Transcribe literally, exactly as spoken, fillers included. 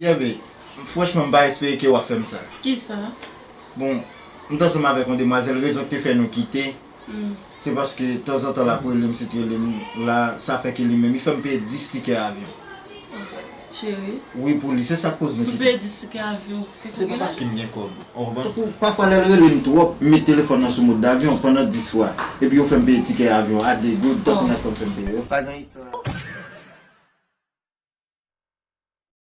Kenbe, franchman, m pa espere ke w ap fè m sa. Kisa? Bon, m t ansanm avèk yon demwazèl, rezon ki te fè nou kite, se paske tanzantan l ap rele m, si t rele m la, sa fè ke li menm, li fè m peye dis tikè avyon. Cheri. Wi, pou li, se sa k koz nou kite. Si w peye dis tikè avyon, se pou genlè. Se pa paske m gen kòb, ou konprann? Tankou, pafwa, lè l rele m twòp, m met telefòn nan sou mòd avyon pandan dis fwa, epi yo fè m peye tikè avyon a de goud, tankou n ap konn fè m peye yo. Pa gen istwa.